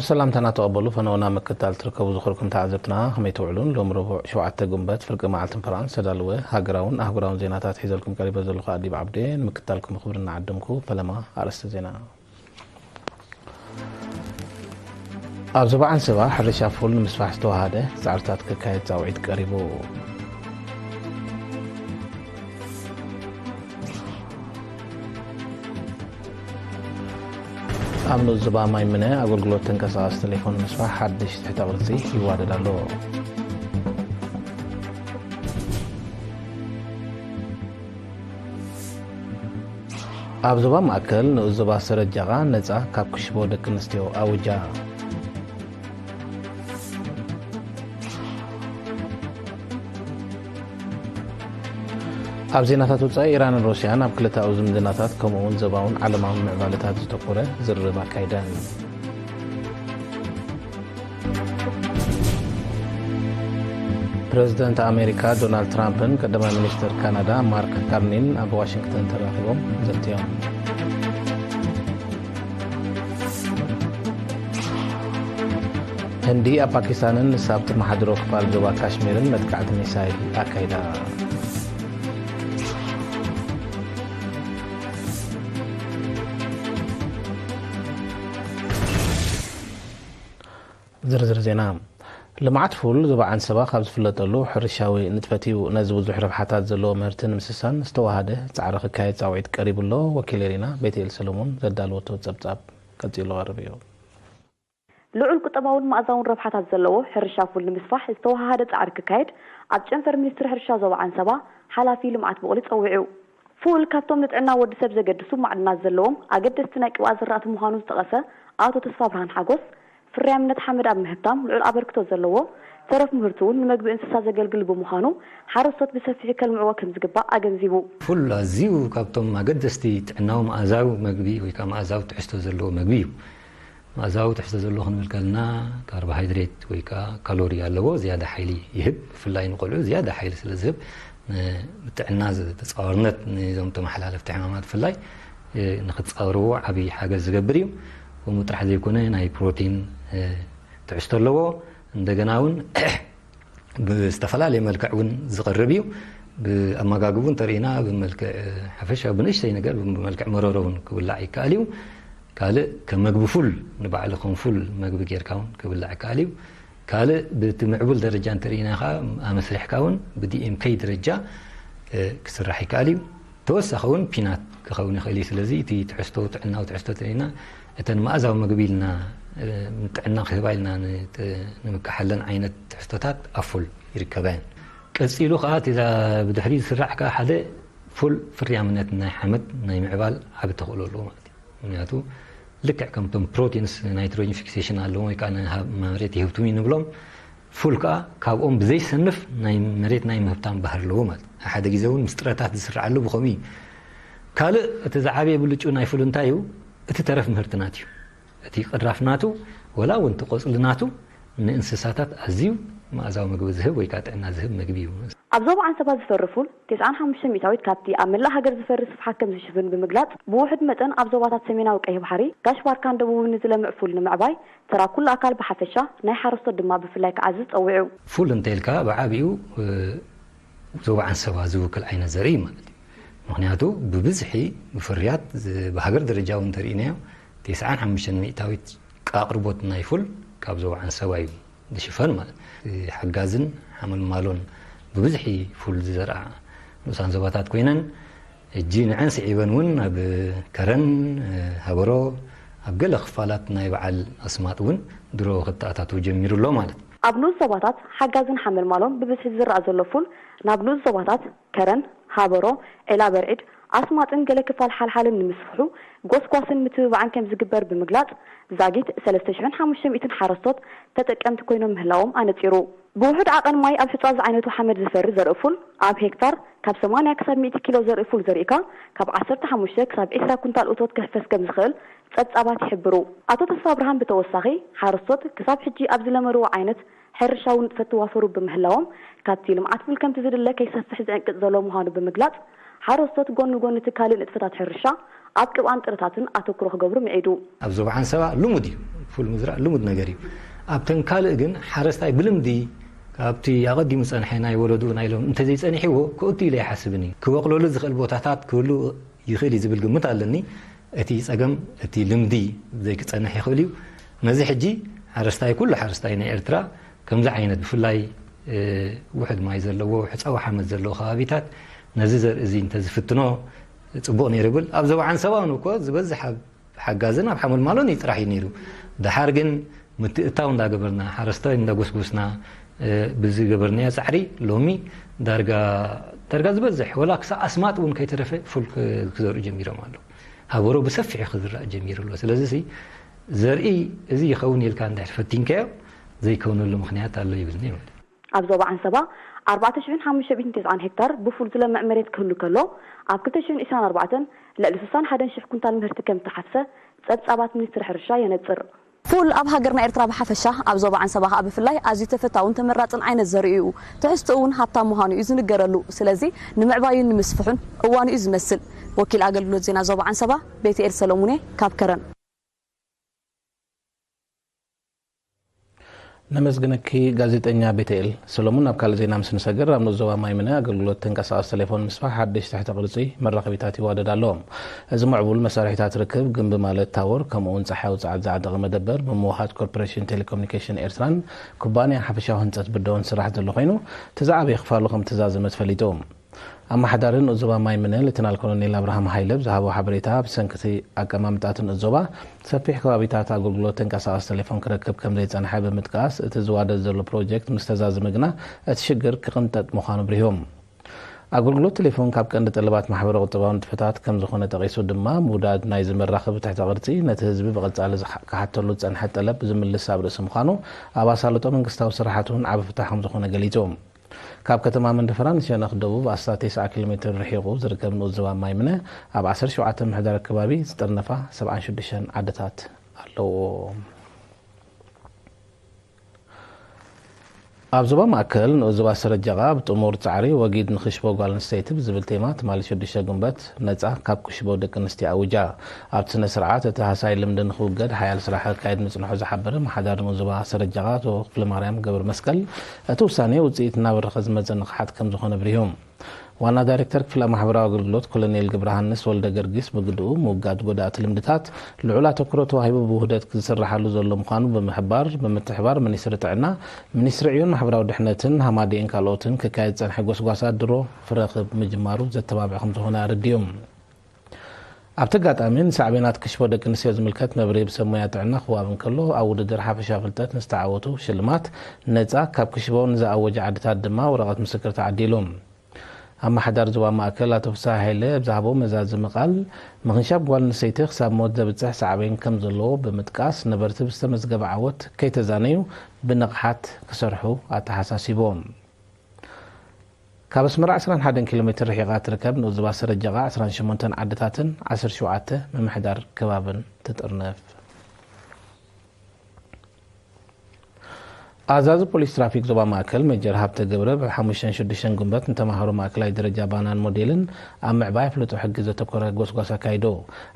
ሰላምታና ተቐበሉ። ፈነወና ምክታል ትርከቡ ዝኽርኩም ተዓዘብትና ከመይ ትውዕሉን? ሎም ረቡዕ ሸውዓተ ጉንበት ፍርቂ መዓልትን ፈራን ዝተዳለወ ሃገራውን ኣህጉራውን ዜናታት ሒዘልኩም ቀሪበ ዘለኹ ኣዲብ ዓብዴ። ንምክታልኩም ብኽብሪ እናዓደምኩ፣ ፈለማ ኣርእስተ ዜና። ኣብ ዞባ ዓንሰባ ሕርሻ ፉል ንምስፋሕ ዝተዋሃደ ጻዕርታት ክካየድ ጻውዒት ቀሪቡ። ኣብ ንኡስ ዞባ ማይምነ ኣገልግሎት ተንቀሳቓሲ ቴሌፎን ንምስፋሕ ሓድሽ ትሕተ ቅርጺ ይዋደድ ኣሎ። ኣብ ዞባ ማእከል ንኡስ ዞባ ሰረጃቓ ነጻ ካብ ክሽቦ ደቂ ኣንስትዮ ኣውጃ። ኣብ ዜናታት ወጻኢ፣ ኢራንን ሩስያን ኣብ ክልተኣዊ ዝምድናታት ከምኡ'ውን ዞባውን ዓለማውን ምዕባለታት ዘተኮረ ዝርርብ ኣካይደን። ፕረዚደንት ኣሜሪካ ዶናልድ ትራምፕን ቀዳማይ ሚኒስተር ካናዳ ማርክ ካርኒን ኣብ ዋሽንግተን ተራኺቦም ዘትዮም። ህንዲ ኣብ ፓኪስታንን ንሳ ኣብ ትመሓድሮ ክፋል ዞባ ካሽሚርን መጥቃዕቲ ሚሳይል ኣካይዳ። ዝርዝር ዜና። ልምዓት ፉል ዞባ ዓንሰባ ካብ ዝፍለጠሉ ሕርሻዊ ንጥፈት እዩ። ነዚ ብዙሕ ረብሓታት ዘለዎ ምህርቲ ንምስሳን ዝተዋሃደ ጻዕሪ ክካየድ ጻውዒት ቀሪቡ ኣሎ። ወኪል ኤሪና ቤትኤል ሰሎሞን ዘዳለወቶ ጸብጻብ ቀጺሉ ቀርብ እዩ። ልዑል ቁጠባውን መኣዛውን ረብሓታት ዘለዎ ሕርሻ ፉል ንምስፋሕ ዝተወሃሃደ ጻዕሪ ክካየድ ኣብ ጨንፈር ሚኒስትሪ ሕርሻ ዞባ ዓንሰባ ሓላፊ ልምዓት ብቑሊ ጸዊዑ። ፉል ካብቶም ንጥዕና ወዲ ሰብ ዘገድሱ ማዕድናት ዘለዎም ኣገደስቲ ናይ ቅብኣት ዝራእቲ ምዃኑ ዝጠቐሰ ኣቶ ተስፋ ብርሃን ሓጎስ፣ ፍርያምነት ሓመድ ኣብ ምህብታም ልዑል ኣበርክቶ ዘለዎ፣ ተረፍ ምህርቱ እውን ንመግቢ እንስሳ ዘገልግል ብምዃኑ ሓረስቶት ብሰፊሑ ከልምዕዎ ከም ዝግባእ ኣገንዚቡ። ፉል ኣዝዩ ካብቶም ኣገደስቲ ጥዕናዊ መኣዛዊ መግቢ ወይ ከዓ መኣዛዊ ትሕዝቶ ዘለዎ መግቢ እዩ። መኣዛዊ ትሕዝቶ ዘለዎ ክንብል ከለና ካርቦሃይድሬት ወይ ከዓ ካሎሪ ኣለዎ፣ ዝያዳ ሓይሊ ይህብ። ብፍላይ ንቆልዑ ዝያዳ ሓይሊ ስለ ዝህብ፣ ንጥዕና ዝ-፣ ተጻዋርነት ንዞም ተመሓላለፍቲ ሕማማት ብፍላይ፣ እ፣ ንኽጻወርዎ ዓብዪ ሓገዝ ዝገብር እዩ። ከምኡ ጥራሕ ዘይኮነ ናይ ፕሮቲን፣ እ፣ ትሕዝቶ ኣለዎ። እንደገና እውን ብዝተፈላለየ መልክዕ እውን ዝቐርብ እዩ። ብኣመጋግቡ እንተርኢና ብመልክዕ ሓፈሻዊ ብንእሽተይ ነገር ብመልክዕ መረሮ እውን ክብላዕ ይከኣል እዩ። ካልእ ከም መግቢ ፉል ንባዕሉ ከም ፉል መግቢ ጌርካ እውን ክብላዕ ይከኣል እዩ። ካልእ ብቲ ምዕቡል ደረጃ እንተርኢና ከዓ ኣመስሪሕካ እውን ብዲኤምኬ ደረጃ፣ እ፣ ክስራሕ ይከኣል እዩ። ተወሳኺ እውን ፒናት ክኸውን ይኽእል እዩ። ስለዚ እቲ ትሕዝቶ፣ ጥዕናዊ ትሕዝቶ እንተርኢና እተን መኣዛዊ መግቢ ኢልና፣ እ፣ ንጥዕና ክህባ ኢልና ንጥ-፣ ንምክሓለን ዓይነት ትሕዝቶታት ኣብ ፉል ይርከባ እየን። ቀጺሉ ከዓ እቲ ዛ-፣ ብድሕሪ ዝስራዕ ከዓ ሓደ ፉል ፍርያምነት ናይ ሓመድ ናይ ምዕባል ዓቢ ተኽእሎ ኣለዎ ማለት እዩ። ምክንያቱ ልክዕ ከምቶም ፕሮቲንስ ናይትሮጅን ፊክሴሽን ኣለዎም ወይ ከዓ ንሃብ-፣ መሬት ይህብትሙ እዩ ንብሎም፣ ፉል ከዓ ካብኦም ብዘይሰንፍ ናይ መሬት ናይ ምህብታም ባህሪ ኣለዎ ማለት እዩ። ሓደ ግዜ እውን ምስ ጥረታት ዝስርዓሉ ብኸምኡ እዩ። ካልእ እቲ ዝዓበየ ብልጩ ናይ ፉል እንታይ እዩ? እቲ ተረፍ ምህርቲ ናት እዩ። እቲ ቅራፍ ናቱ ወላ እውን እቲ ቆጽሊ ናቱ ንእንስሳታት ኣዝዩ መኣዛዊ መግቢ ዝህብ ወይ ከዓ ጥዕና ዝህብ መግቢ እዩ። ኣብ ዞባ ዓንሰባ ዝፈሪ ፉል ተስዓን ሓሙሽተ ሚእታዊት ካብቲ ኣብ መላእ ሃገር ዝፈሪ ስፍሓት ከም ዝሽፍን ብምግላጽ፣ ብውሑድ መጠን ኣብ ዞባታት ሰሜናዊ ቀይሕ ባሕሪ፣ ጋሽ ባርካን ደቡብን ንዝለምዕ ፉል ንምዕባይ ተራ ኩሉ ኣካል ብሓፈሻ ናይ ሓረስቶት ድማ ብፍላይ ክዓዝዝ ጸዊዑ። ፉል እንተኢልካ ብዓቢኡ፣ እ፣ ዞባ ዓንሰባ ዝውክል ዓይነት ዘርኢ ማለት እዩ። ምኽንያቱ ብብዝሒ ብፍርያት ዝ-፣ ብሃገር ደረጃ እውን እንተርኢናዮ፣ ተስዓን ሓሙሽተን ሚእታዊት ኣቕርቦት ናይ ፉል ካብ ዞባ ዓንሰባ እዩ ዝሽፈን ማለት እዩ። ሓጋዝን ሓመልማሎን ብብዝሒ ፉል ዝዘርኣ ንኡሳን ዞባታት ኮይነን፣ ሕጂ ንዐን ስዒበን እውን ኣብ ከረን፣ ሃበሮ፣ ኣብ ገለ ክፋላት ናይ በዓል ኣስማጥ እውን ድሮ ክተኣታተው ጀሚሩ ኣሎ ማለት እዩ። ኣብ ንኡስ ዞባታት ሓጋዝን ሓመልማሎን ብብዝሒ ዝዝራእ ዘሎ ፉል ናብ ንኡስ ዞባታት ከረን፣ ሃበሮ፣ ዒላ በርዒድ፣ ኣስማጥን ገለ ክፋል ሓልሓልን ንምስፍሑ ጎስጓስን ምትብባዕን ከም ዝግበር ብምግላጽ፣ ዛጊት ሰለስተ ሽሕን ሓሙሽተ ሚእትን ሓረስቶት ተጠቀምቲ ኮይኖም ምህላዎም ኣነጺሩ። ብውሑድ ዓቐን ማይ ኣብ ሕጻ ዝዓይነቱ ሓመድ ዝፈሪ ዘርኢ ፉል፣ ኣብ ሄክታር ካብ ሰማንያ ክሳብ ሚእቲ ኪሎ ዘርኢ ፉል ዘሪእካ፣ ካብ ዓሰርተ ሓሙሽተ ክሳብ ዒስራ ኩንታል እቶት ከፍፈስ ከም ዝኽእል ጸብጻባት ይሕብሩ። ኣቶ ተስፋብርሃን ብተወሳኺ፣ ሓረስቶት ክሳብ ሕጂ ኣብ ዝለመድዎ ዓይነት ሕርሻዊ ንጥፈት ተዋፈሩ ብምህላዎም፣ ካብቲ ልምዓት ፉል ከምቲ ዝድለ ከይሰፍሕ ዝዕንቅጽ ዘሎ ምዃኑ ብምግላጽ፣ ሓረስቶት ጎኒ ጎኒ እቲ ካልእ ንጥፈታት ሕርሻ ኣብ ቅብኣን ጥረታትን ኣተኩሮ ክገብሩ ምዒዱ። ኣብ ዞባ ዓንሰባ ልሙድ እዩ፣ ፉል ምዝራእ ልሙድ ነገር እዩ። ኣብተን ካልእ ግን ሓረስታይ ብልምዲ ካብቲ ኣቐዲሙ ዝጸንሐ ናይ ወለዱ ናይ ሎም እንተዘይጸኒሕዎ ክእቱ ኢለ ኣይሓስብን እዩ። ክበቕለሉ ዝኽእል ቦታታት ክህሉ ይኽእል እዩ ዝብል ግምት ኣለኒ። እቲ ጸገም እቲ ልምዲ ዘይክጸንሕ ይኽእል እዩ። ነዚ ሕጂ ሓረስታይ፣ ኩሉ ሓረስታይ ናይ ኤርትራ ከምዚ ዓይነት ብፍላይ ውሕድ ማይ ዘለዎ፣ ውሕድ ጸው ሓመድ ዘለዎ ከባቢታት ነዚ ዘርኢ እዚ እንተዝፍትኖ ጽቡቕ ነይሩ ይብል። ኣብ ዞባ ዓንሰባ እውን እኮ ዝበዝሕ ሓጋዝን ኣብ ሓመልማሎን እዩ ጥራሕ እዩ ነይሩ። ደሓር ግን ምትእታው እንዳገበርና፣ ሓረስታይ እንዳጎስጎስና ብዝገበርናዮ ጻዕሪ ሎሚ ዳርጋ ዳርጋ ዝበዝሕ ወላ ክሳብ ኣስማጥ እውን ከይተረፈ ፉል ክዘርኡ ጀሚሮም ኣለዉ። ሃበሮ ብሰፊሑ ክዝራእ ጀሚሩ ኣሎ። ስለዚ ዘርኢ እዚ ይኸውን ኢልካ እንድሕር ፈቲንካዮ ዘይከውነሉ ምኽንያት ኣሎ ይብልኒ ማለት እዩ። ኣብ ዞባ ዓንሰባ ኣርባዕተ ሽሕን ሓሙሽተ ሚእትን ተስዓን ሄክታር ብፉል ዝለምዕ መሬት ክህሉ ከሎ፣ ኣብ ክልተ ሽሕን ዕስራን ኣርባዕተን ልዕሊ ስሳን ሓደን ሽሕ ኩንታል ምህርቲ ከም ዝተሓፍሰ ጸብጻባት ሚኒስትሪ ሕርሻ የነጽር። ፉል ኣብ ሃገርና ኤርትራ ብሓፈሻ ኣብ ዞባ ዓንሰባ ከኣ ብፍላይ ኣዝዩ ተፈታውን ተመራጽን ዓይነት ዘርኢ እዩ። ትሕዝትኡ እውን ሃብታም ምዃኑ እዩ ዝንገረሉ። ስለዚ ንምዕባዩን ንምስፍሑን እዋኑ እዩ ዝመስል። ወኪል ኣገልግሎት ዜና ዞባ ዓንሰባ ቤትኤል ሰሎሙኔ ካብ ከረን። ነመስግነኪ ጋዜጠኛ ቤተኤል ሰሎሙን። ናብ ካልእ ዜና ምስ ንሰግር፣ ኣብ ንኡስ ዞባ ማይምነ ኣገልግሎት ተንቀሳቐሲ ቴሌፎን ምስፋሕ ሓድሽ ትሕተ ቅርጺ መራኸቢታት ይዋደድ ኣሎ። እዚ ምዕቡል መሳርሒታት ርክብ ግንቢ ማለት ታወር፣ ከምኡ እውን ጸሓያዊ ጸዓት ዝዓጠቐ መደበር ብምውሃድ ኮርፖሬሽን ቴሌኮሙኒኬሽን ኤርትራን ኩባንያ ሓፈሻዊ ህንጸት ብደውን ዝስራሕ ዘሎ ኮይኑ፣ እቲ ዝዓበየ ክፋሉ ከም እተዛዘመ ተፈሊጡ። ኣመሓዳሪ ንኡስ ዞባ ማይ ምነ ሌተናል ኮሎኔል ኣብርሃም ሃይለ ብዝሃቦ ሓበሬታ፣ ብሰንኪ እቲ ኣቀማምጣ እቲ ንኡስ ዞባ ሰፊሕ ከባቢታት ኣገልግሎት ተንቀሳቐሲ ቴሌፎን ክረክብ ከም ዘይጸንሐ ብምጥቃስ፣ እቲ ዝዋደድ ዘሎ ፕሮጀክት ምስ ተዛዘመ ግና እቲ ሽግር ክቕንጠጥ ምዃኑ ኣብሪሆም። ኣገልግሎት ቴሌፎን ካብ ቀንዲ ጠለባት ማሕበረ ቁጠባዊ ንጥፈታት ከም ዝኾነ ጠቒሱ ድማ፣ ምውዳድ ናይዚ መራኸቢ ትሕተ ቅርጺ ነቲ ህዝቢ ብቐጻሊ ዝሓ- ክሓተሉ ዝጸንሐ ጠለብ ዝምልስ ኣብ ርእሲ ምዃኑ፣ ኣብ ኣሳልጦ መንግስታዊ ስራሓት እውን ዓቢ ፍታሕ ከም ዝኾነ ገሊጹ። ካብ ከተማ መንደፈራ ንሸነኽ ደቡብ ኣስታት ተስዓ ኪሎ ሜትር ርሒቑ ዝርከብ ንኡስ ዞባ ማይ ምነ፣ ኣብ ዓሰርተ ሸውዓተ ምምሕዳር ከባቢ ዝጥርነፋ ሰብዓን ሽዱሽተን ዓድታት ኣለዎ። ኣብ ዞባ ማእከል ንኡስ ዞባ ሰረጀቓ ብጥሙር ጻዕሪ ወጊድ ንኽሽቦ ጓል ኣንስተይቲ ብዝብል ቴማ ትማሊ ሽዱሽተ ግንቦት ነጻ ካብ ክሽቦ ደቂ ኣንስትዮ ኣዊጃ። ኣብቲ ስነ ስርዓት እቲ ሃሳይ ልምዲ ንኽውገድ ሓያል ስራሕ ከካይድ ምጽንሑ ዝሓበረ ኣመሓዳሪ ንኡስ ዞባ ሰረጀቓ ኣቶ ክፍለማርያም ገብረመስቀል፣ እቲ ውሳኔ ውጽኢት እናበረኸ ዝመጸ ንቕሓት ከም ዝኾነ ኣብሪሁ። ዋና ዳይሬክተር ክፍሊ ማሕበራዊ ኣገልግሎት ኮሎኔል ገብረሃንስ ወልደገርጊስ ብግድኡ፣ ምውጋድ ጎዳእቲ ልምድታት ልዑል ኣተኩሮ ተዋሂቡ ብውህደት ዝስራሓሉ ዘሎ ምዃኑ ብምሕባር፣ ብምትሕባር ሚኒስትሪ ጥዕና፣ ሚኒስትሪ ዕዮን ማሕበራዊ ድሕነትን ሃማደኤን ካልኦትን ክካየድ ዝጸንሐ ጎስጓሳት ድሮ ፍረ ክብ ምጅማሩ ዘተባብዕ ከም ዝኾነ ኣረዲኡ። ኣብቲ ኣጋጣሚ ንሳዕቤናት ክሽቦ ደቂ ኣንስትዮ ዝምልከት መብርሂ ብሰብ ሞያ ጥዕና ክወሃብ እንከሎ፣ ኣብ ውድድር ሓፈሻዊ ፍልጠት ንዝተዓወቱ ሽልማት ነጻ፣ ካብ ክሽቦ ንዝኣወጃ ዓድታት ድማ ወረቐት ምስክር ተዓዲሉ። ኣመሓዳሪ ዞባ ማእከል ኣቶ ፍስሃ ሃይለ ኣብ ዝሃቦ መዛዘሚ ቃል፣ ምኽንሻብ ጓል ኣንስተይቲ ክሳብ ሞት ዘብጽሕ ሳዕቤን ከም ዘለዎ ብምጥቃስ፣ ነበርቲ ብዝተመዝገበ ዓወት ከይተዛነዩ ብንቕሓት ክሰርሑ ኣተሓሳሲቦም። ካብ ኣስመራ ዕስራን ሓደን ኪሎ ሜትር ርሒቓ ትርከብ ንኡስ ዞባ ሰረጀቓ ዕስራን ሸሞንተን ዓድታትን ዓሰርተ ሸውዓተ ምምሕዳር ከባብን ትጥርነፍ። ኣዛዚ ፖሊስ ትራፊክ ዞባ ማእከል ሜጀር ሃብተ ገብረ ብሓሙሽተን ሽዱሽተን ግንቦት ንተማሃሮ ማእከላይ ደረጃ ባናን ሞዴልን ኣብ ምዕባይ ኣፍልጦ ሕጊ ዘተኮረ ጎስጓስ ኣካይዱ።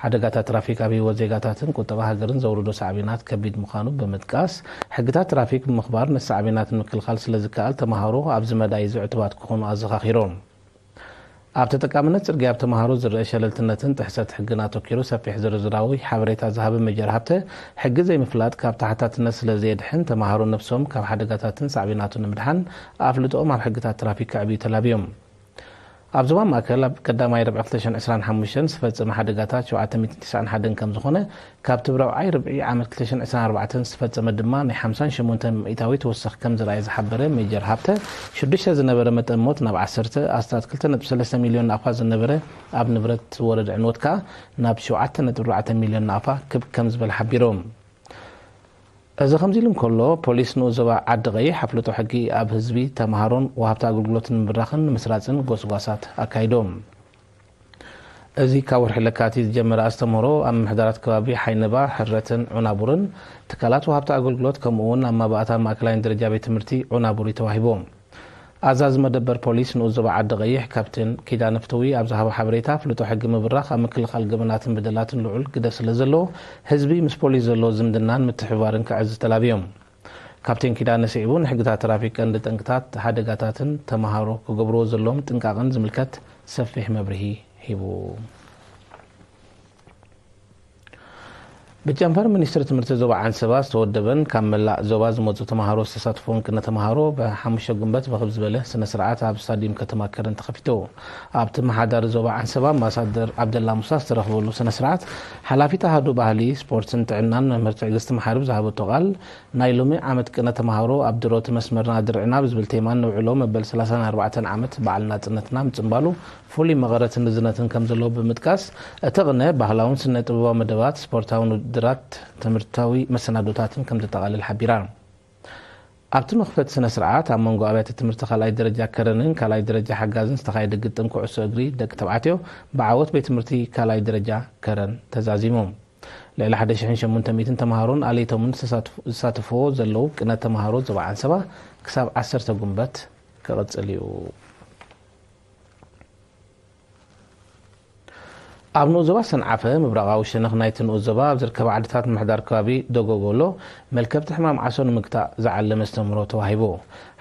ሓደጋታት ትራፊክ ኣብ ህይወት ዜጋታትን ቁጠባ ሃገርን ዘውርዶ ሳዕቤናት ከቢድ ምዃኑ ብምጥቃስ፣ ሕግታት ትራፊክ ብምኽባር ነቲ ሳዕቤናት ንምክልኻል ስለዝከኣል ተማሃሮ ኣብዚ መዳይ እዚ ዕቱባት ክኾኑ ኣዘኻኺሮም። ኣብ ተጠቃምነት ጽርግያ ኣብ ተማሃሮ ዝረአ ሸለልትነትን ጥሕሰት ሕግን ኣተኲሩ ሰፊሕ ዝርዝራዊ ሓበሬታ ዝሃበ ሜጀር ሃብተ፣ ሕጊ ዘይምፍላጥ ካብ ተሓታትነት ስለ ዘየድሕን፣ ተማሃሮ ነብሶም ካብ ሓደጋታትን ሳዕቤናቱን ንምድሓን ኣፍልጦኦም ኣብ ሕግታት ትራፊክ ከዕብዩ ተላብዮም። ኣብ ዞባ ማእከል ኣብ ቀዳማይ ርብዒ ክልተ ሽሕን ዕስራን ሓሙሽተን ዝተፈጸመ ሓደጋታት ሸውዓተ ሚእትን ተስዓን ሓደን ከም ዝኾነ፣ ካብቲ ብራብዓይ ርብዒ ዓመት ክልተ ሽሕን ዕስራን ኣርባዕተን ዝተፈጸመ ድማ ናይ ሓምሳን ሸሞንተን ሚእታዊት ወሰኽ ከም ዝረኣየ ዝሓበረ ሜጀር ሃብተ፣ ሽዱሽተ ዝነበረ መጠን ሞት ናብ ዓሰርተ፣ ኣስታት ክልተ ነጥቢ ሰለስተ ሚልዮን ናቕፋ ዝነበረ ኣብ ንብረት ዝወረደ ዕንወት ከኣ ናብ ሸውዓተ ነጥቢ ኣርባዕተ ሚልዮን ናቕፋ ክብ ከም ዝበለ ሓቢሩ። እዚ ከምዚ ኢሉ እንከሎ፣ ፖሊስ ንኡስ ዞባ ዓዲ ቀይሕ ኣፍልጦ ሕጊ ኣብ ህዝቢ፣ ተማሃሮን ወሃብቲ ኣገልግሎትን ንምብራኽን ንምስራጽን ጎስጓሳት ኣካይዶም። እዚ ካብ ወርሒ ለካቲት ዝጀመረ ኣስተምህሮ ኣብ ምምሕዳራት ከባቢ ሓይነባ፣ ሕረትን ዑናቡርን፣ ትካላት ወሃብቲ ኣገልግሎት፣ ከምኡ እውን ኣብ መባእታ ማእከላይን ደረጃ ቤት ትምህርቲ ዑናቡር እዩ ተዋሂቡ። ኣዛዚ መደበር ፖሊስ ንኡስ ዞባ ዓዲ ቀይሕ ካፕቴን ኪዳነ ፍትዊ ኣብ ዝሃቦ ሓበሬታ፣ ፍልጦ ሕጊ ምብራኽ ኣብ ምክልኻል ገበናትን በደላትን ልዑል ግደ ስለ ዘለዎ፣ ህዝቢ ምስ ፖሊስ ዘለዎ ዝምድናን ምትሕብባርን ከዕዝዝ ተላብዮም። ካፕቴን ኪዳነ ስዒቡ፣ ንሕግታት ትራፊክ ቀንዲ ጠንቅታት ሓደጋታትን ተመሃሮ ክገብርዎ ዘለዎም ጥንቃቐን ዝምልከት ሰፊሕ መብርሂ ሂቡ። ብጨንፈር ሚኒስትሪ ትምህርቲ ዞባ ዓንሰባ ዝተወደበን ካብ መላእ ዞባ ዝመጹ ተምሃሮ ዝተሳትፎን ቅነ ተምሃሮ ብሓሙሽተ ጉንበት ብኽብ ዝበለ ስነ ስርዓት ኣብ ስታዲየም ከተማ ከረን ተኸፊቱ። ኣብቲ መሓዳሪ ዞባ ዓንሰባ ኣምባሳደር ዓብደላ ሙሳ ዝተረኽበሉ ስነ ስርዓት፣ ሓላፊት ኣሃዱ ባህሊ፣ ስፖርትን ጥዕናን መምህር ትዕግስቲ መሓሪ ብዝሃበቶ ቃል፣ ናይ ሎሚ ዓመት ቅነ ተምሃሮ ኣብ ድሮቲ መስመርና ድርዕና ብዝብል ቴማን ንውዕሎ መበል ሰላሳን ኣርባዕተን ዓመት በዓል ናጽነትና ምጽንባሉ ፍሉይ መቐረትን ርዝነትን ከም ዘለዎ ብምጥቃስ፣ እቲ ቅነ ባህላውን ስነ ጥበባዊ መደባት፣ ስፖርታውን ውድድራት፣ ትምህርታዊ መሰናዶታትን ከም ዘጠቓልል ሓቢራ። ኣብቲ መኽፈቲ ስነ ስርዓት፣ ኣብ መንጎ ኣብያተ ትምህርቲ ካልኣይ ደረጃ ከረንን ካልኣይ ደረጃ ሓጋዝን ዝተኻየደ ግጥም ኩዕሶ እግሪ ደቂ ተባዕትዮ ብዓወት ቤት ትምህርቲ ካልኣይ ደረጃ ከረን ተዛዚሙ። ልዕሊ ሓደ ሽሕን ሸሞንተ ሚእትን ተምሃሮን ኣለይቶምን ዝተሳትፉ-፣ ዝሳተፍዎ ዘለዉ ቅነ ተምሃሮ ዞባ ዓንሰባ ክሳብ ዓሰርተ ጉንበት ክቕጽል እዩ። ኣብ ንኡስ ዞባ ሰንዓፈ፣ ምብራቓዊ ሸነኽ ናይቲ ንኡስ ዞባ ኣብ ዝርከባ ዓድታት ምምሕዳር ከባቢ ደጎጎሎ፣ መልከፍቲ ሕማም ዓሶ ንምግታእ ዝዓለመ ኣስተምህሮ ተዋሂቡ።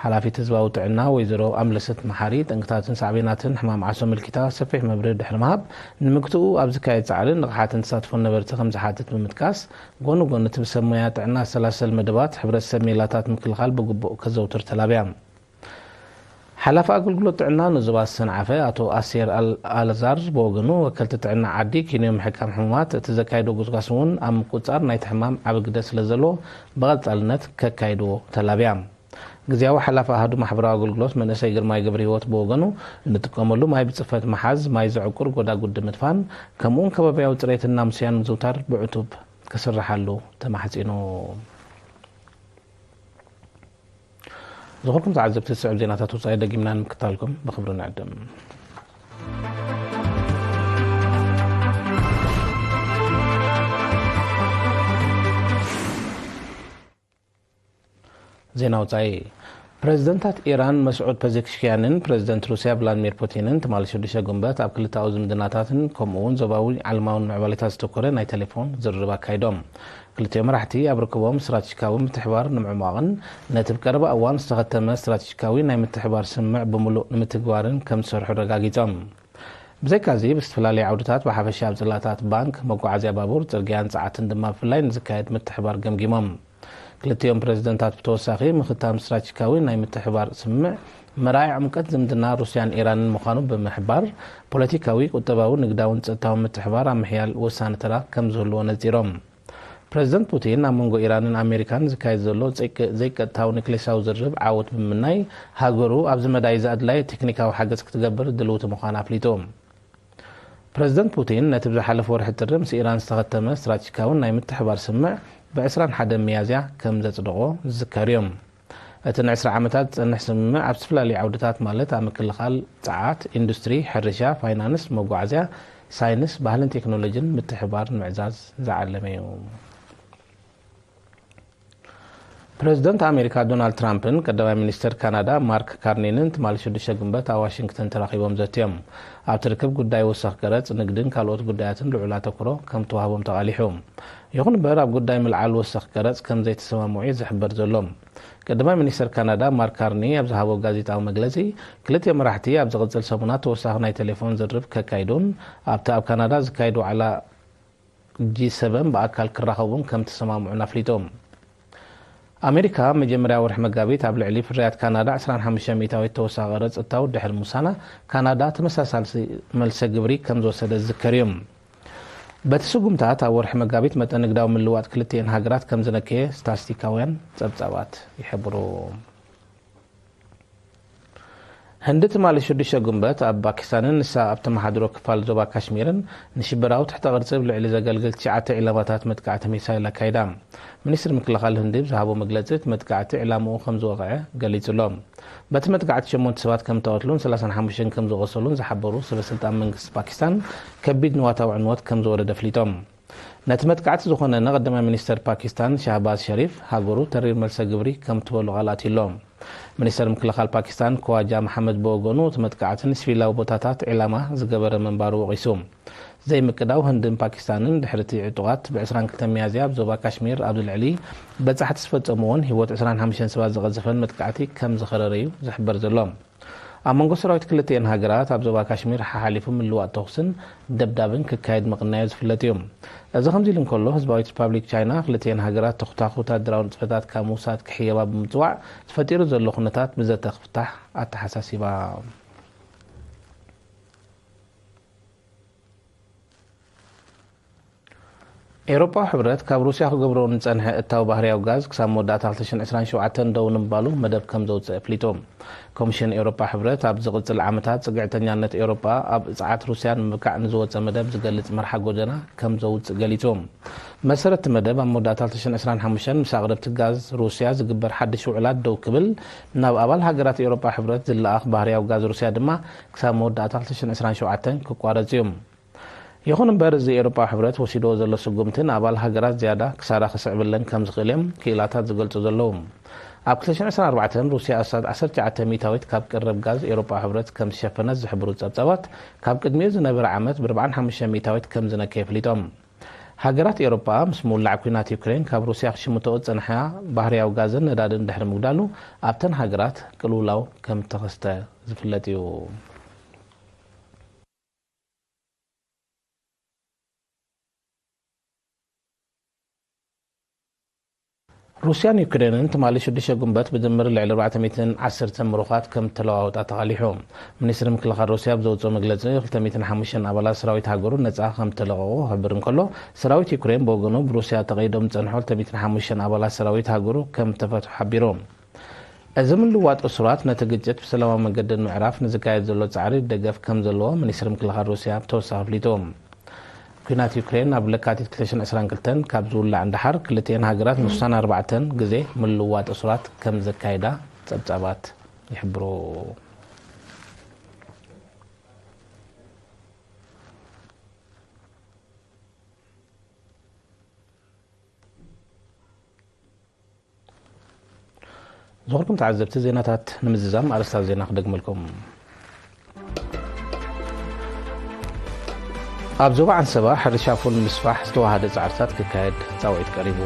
ሓላፊት ህዝባዊ ጥዕና ወይዘሮ ኣምለሰት መሓሪ፣ ጠንቅታትን ሳዕቤናትን ሕማም ዓሶ ኣመልኪታ ሰፊሕ መብርሂ ድሕሪ ምሃብ፣ ንምግትኡ ኣብ ዝካየድ ጻዕሪ ንቕሓትን ተሳትፎን ነበርቲ ከም ዝሓትት ብምጥቃስ፣ ጎኒ ጎኒ እቲ ብሰብ ሞያ ጥዕና ዝሰላሰል መደባት፣ ሕብረተሰብ ሜላታት ምክልኻል ብግቡእ ከዘውትር ተላብያ። ሓላፊ ኣገልግሎት ጥዕና ንዞባ ሰንዓፈ ኣቶ ኣሴር ኣል-፣ ኣልዛር ብወገኑ፣ ወከልቲ ጥዕና ዓዲ ኪንዮ ምሕካም ሕሙማት፣ እቲ ዘካየዶ ጎስጓስ እውን ኣብ ምቁጽጻር ናይቲ ሕማም ዓቢ ግደ ስለ ዘለዎ ብቐጻልነት ከካይድዎ ተላብያ። ግዝያዊ ሓላፊ ኣሃዱ ማሕበራዊ ኣገልግሎት መንእሰይ ግርማይ ገብረህይወት ብወገኑ፣ እንጥቀመሉ ማይ ብጽፈት ምሓዝ፣ ማይ ዘዕቁር ጎዳጉዲ ምድፋን፣ ከምኡውን ከባብያዊ ጽሬትን ናምስያን ምዝውታር ብዕቱብ ክስርሓሉ ተማሕጺኑ። ዝኸበርኩም ተዓዘብቲ፣ ዝስዕብ ዜናታት ወጻኢ ደጊምና ንምክታልኩም ብኽብሪ ንዕድም። ዜና ወጻኢ። ፕረዚደንታት ኢራን መስዑድ ፐዜሽክያንን ፕረዚደንት ሩስያ ቭላድሚር ፑቲንን ትማሊ ሽዱሽተ ጉንበት ኣብ ክልተኣዊ ዝምድናታትን ከምኡ እውን ዞባዊ ዓለማውን ምዕባሌታት ዘተኮረ ናይ ቴሌፎን ዝርርብ ኣካይዶም። ክልቲኦም መራሕቲ ኣብ ርክቦም ስትራቴጂካዊ ምትሕብባር ንምዕሟቕን ነቲ ብቀረባ እዋን ዝተኸተመ ስትራቴጂካዊ ናይ ምትሕብባር ስምምዕ ብምሉእ ንምትግባርን ከም ዝሰርሑ ኣረጋጊጾም። ብዘይካዚ፣ ብዝተፈላለየ ዓውድታት ብሓፈሻ ኣብ ጽላታት ባንክ፣ መጓዓዝያ ባቡር፣ ጽርግያን ጸዓትን ድማ ብፍላይ ንዝካየድ ምትሕብባር ገምጊሞም። ክልቲኦም ፕረዚደንታት ብተወሳኺ ምኽታም ስትራቴጂካዊ ናይ ምትሕብባር ስምምዕ መርኣያ ዕምቀት ዝምድና ሩስያን ኢራንን ምዃኑ ብምሕባር፣ ፖለቲካዊ፣ ቁጠባዊ፣ ንግዳውን ጸጥታውን ምትሕብባር ኣብ ምሕያል ወሳኒ ተራ ከም ዝህልዎ ነጺሮም። ፕረዚደንት ፑቲን ኣብ መንጎ ኢራንን ኣሜሪካን ዝካየድ ዘሎ ዘይቀ-፣ ዘይቀጥታዊ ኒክሌሳዊ ዝርርብ ዓወት ብምምናይ፣ ሃገሩ ኣብዚ መዳይ እዚ ኣድላዪ ቴክኒካዊ ሓገዝ ክትገብር ድልውቲ ምዃና ኣፍሊጡ። ፕረዚደንት ፑቲን ነቲ ብዝሓለፈ ወርሒ ጥሪ ምስ ኢራን ዝተኸተመ ስትራቴጂካውን ናይ ምትሕባር ስምምዕ ብ ዕስራን ሓደን ሚያዝያ ከም ዘጽደቖ ዝዝከር እዩ። እቲ ንዕስራ ዓመታት ዝጸንሕ ስምምዕ ኣብ ዝተፈላለዩ ዓውድታት ማለት ኣብ ምክልኻል፣ ጸዓት፣ ኢንዱስትሪ፣ ሕርሻ፣ ፋይናንስ፣ መጓዓዝያ፣ ሳይንስ፣ ባህልን ቴክኖሎጂን ምትሕብባር ንምዕዛዝ ዝዓለመ እዩ። ፕረዚደንት ኣሜሪካ ዶናልድ ትራምፕን ቀዳማይ ሚኒስተር ካናዳ ማርክ ካርኒንን ትማሊ ሽዱሽተ ግንቦት ኣብ ዋሽንግተን ተራኺቦም ዘትዮም። ኣብቲ ርክብ ጉዳይ ወሰኽ ቀረጽ፣ ንግድን ካልኦት ጉዳያትን ልዑል ኣተኩሮ ከም ተዋህቦም ተቓሊሑ። ይኹን እምበር፣ ኣብ ጉዳይ ምልዓል ወሰኽ ቀረጽ ከም ዘይተሰማምዑ እዩ ዝሕበር ዘሎ። ቀዳማይ ሚኒስተር ካናዳ ማርክ ካርኒ ኣብ ዝሃቦ ጋዜጣዊ መግለጺ፣ ክልቲኦም መራሕቲ ኣብ ዝቕጽል ሰሙናት ተወሳኺ ናይ ቴሌፎን ዝርርብ ከካይዱን ኣብቲ ኣብ ካናዳ ዝካየድ ዋዕላ ጂ ሰቨን ብኣካል ክራኸቡን ከም ተሰማምዑን ኣፍሊጡ። ኣሜሪካ መጀመርያ ወርሒ መጋቢት ኣብ ልዕሊ ፍርያት ካናዳ ዕስራን ሓሙሽተ ሚእታዊት ተወሳኺ ቀረጽ እታወት ድሕሪ ምውሳና፣ ካናዳ ተመሳሳሊ መልሰ ግብሪ ከም ዝወሰደት ዝዝከር እዩ። በቲ ስጉምታት ኣብ ወርሒ መጋቢት መጠን ንግዳዊ ምልዋጥ ክልቲኤን ሃገራት ከም ዝነከየ ስታስቲካውያን ጸብጻባት ይሕብሩ። ህንዲ ትማሊ ሽዱሽተ ግንቦት ኣብ ፓኪስታንን ንሳ ኣብ ተመሓድሮ ክፋል ዞባ ካሽሚርን ንሽበራዊ ትሕተ ቅርጺ ብልዕሊ ዘገልግል ትሽዓተ ዒላማታት መጥቃዕቲ ሚሳይል ኣካይዳ። ሚኒስትሪ ምክልኻል ህንዲ ብዝሃቦ መግለጺ፣ እቲ መጥቃዕቲ ዕላምኡ ከም ዝወቕዐ ገሊጹ ኣሎ። በቲ መጥቃዕቲ ሸሞንተ ሰባት ከም ዝተቐትሉን ሰላሳን ሓሙሽተን ከም ዝቖሰሉን ዝሓበሩ ሰበ ስልጣን መንግስቲ ፓኪስታን፣ ከቢድ ንዋታዊ ዕንወት ከም ዝወረደ ኣፍሊጦም። ነቲ መጥቃዕቲ ዝኾነ ንቐዳማይ ሚኒስተር ፓኪስታን ሻህባዝ ሸሪፍ ሃገሩ ተሪር መልሰ ግብሪ ከም ትበሉ ቃል ኣትዩሎም። ሚኒስተር ምክልኻል ፓኪስታን ክዋጃ መሓመድ ብወገኑ እቲ መጥቃዕቲ ንሲቪላዊ ቦታታት ዒላማ ዝገበረ ምንባሩ ወቒሱ። ዘይምቅዳው ህንድን ፓኪስታንን ድሕሪ እቲ ዕጡቓት ብ ዕስራን ክልተን ሚያዝያ ኣብ ዞባ ካሽሚር ኣብ ልዕሊ በጻሕቲ ዝፈጸምዎን ህይወት ዕስራን ሓሙሽተን ሰባት ዝቐዘፈን መጥቃዕቲ ከም ዝኸረረ እዩ ዝሕበር ዘሎ። ኣብ መንጎ ሰራዊት ክልቲኤን ሃገራት ኣብ ዞባ ካሽሚር ሓሓሊፉ ምልዋጥ ተኹስን ደብዳብን ክካየድ ምቕናዩ ዝፍለጥ እዩ። እዚ ከምዚ ኢሉ እንከሎ፣ ህዝባዊት ሪፓብሊክ ቻይና ክልቲኤን ሃገራት ተኹታኹ ወታደራዊ ንጥፈታት ካብ ምውሳድ ክሕየባ ብምጽዋዕ፣ ተፈጢሩ ዘሎ ኩነታት ብዘተ ክፍታሕ ኣተሓሳሲባ። ኤውሮጳዊ ሕብረት ካብ ሩስያ ክገብሮ ንጸንሐ እታው ባህርያዊ ጋዝ ክሳብ መወዳእታ ክልተ ሽሕን ዕስራን ሸውዓተን ደው ንምባሉ መደብ ከም ዘውጽእ ኣፍሊጡ። ኮሚሽን ኤውሮጳ ሕብረት ኣብ ዝቕጽል ዓመታት ጽግዕተኛነት ኤውሮጳ ኣብ ጸዓት ሩስያ ንምብቃዕ ንዝወጸ መደብ ዝገልጽ መርሓ ጎደና ከም ዘውጽእ ገሊጹ። መሰረት እቲ መደብ ኣብ መወዳእታ ክልተ ሽሕን ዕስራን ሓሙሽተን ምስ ኣቕረብቲ ጋዝ ሩስያ ዝግበር ሓድሽ ውዕላት ደው ክብል፣ ናብ ኣባል ሃገራት ኤውሮጳ ሕብረት ዝለኣኽ ባህርያዊ ጋዝ ሩስያ ድማ ክሳብ መወዳእታ ክልተ ሽሕን ዕስራን ሸውዓተን ክቋረጽ እዩ። ይኹን እምበር፣ እዚ ኤውሮጳዊ ሕብረት ወሲድዎ ዘሎ ስጉምቲ ንኣባል ሃገራት ዝያዳ ክሳራ ክስዕብለን ከም ዝኽእል እዮም ክኢላታት ዝገልጹ ዘለዉ። ኣብ ክልተ ሽሕን ዕስራን ኣርባዕተን ሩስያ ኣስታት ዓሰርተ ትሽዓተ ሚእታዊት ካብ ቀረብ ጋዝ ኤውሮጳዊ ሕብረት ከም ዝሸፈነት ዝሕብሩ ጸብጻባት፣ ካብ ቅድሚኡ ዝነበረ ዓመት ብርብዓን ሓሙሽተ ሚእታዊት ከም ዝነከየ ኣፍሊጦም። ሃገራት ኤውሮጳ ምስ ምውላዕ ኲናት ዩክሬን ካብ ሩስያ ክሽምተኦ ዝጸንሓ ባህርያዊ ጋዝን ነዳድን ድሕሪ ምጉዳሉ፣ ኣብተን ሃገራት ቅልውላው ከም ተኸስተ ዝፍለጥ እዩ። ሩስያን ዩክሬንን ትማሊ ሽዱሽተ ጉንበት ብድምር ልዕሊ ኣርባዕተ ሚእትን ዓሰርተን ምሩኻት ከም ተለዋወጣ ተቓሊሑ። ሚኒስትሪ ምክልኻል ሩስያ ኣብ ዘውፅኦ መግለፂ፣ ክልተ ሚእትን ሓሙሽተን ኣባላት ሰራዊት ሃገሩ ነፃ ከም ተለቐቑ ክሕብር እንከሎ፣ ሰራዊት ዩክሬን ብወገኑ ብሩስያ ተቐይዶም ዝፀንሑ ክልተ ሚእትን ሓሙሽተን ኣባላት ሰራዊት ሃገሩ ከም ተፈትሑ ሓቢሩ። እዚ ምልዋጥ እሱራት ነቲ ግጭት ብሰላማዊ መንገዲ ንምዕራፍ ንዝካየድ ዘሎ ጻዕሪ ደገፍ ከም ዘለዎ ሚኒስትሪ ምክልኻል ሩስያ ብተወሳኺ ኣፍሊጡ። ኲናት ዩክሬን ኣብ ለካቲት ክልተ ሽሕን ዕስራን ክልተን ካብ ዝውላዕ ንደሓር፣ ክልቲኤን ሃገራት ንሱሳን ኣርባዕተን ግዜ ምልዋጥ እሱራት ከም ዘካየዳ ጸብጻባት ይሕብሩ። ዝኸበርኩም ተዓዘብቲ፣ ዜናታት ንምዝዛም ኣርእስታት ዜና ክደግመልኩም። ኣብ ዞባ ዓንሰባ ሕርሻ ፉል ንምስፋሕ ዝተዋሃደ ጻዕርታት ክካየድ ጻውዒት ቀሪቡ።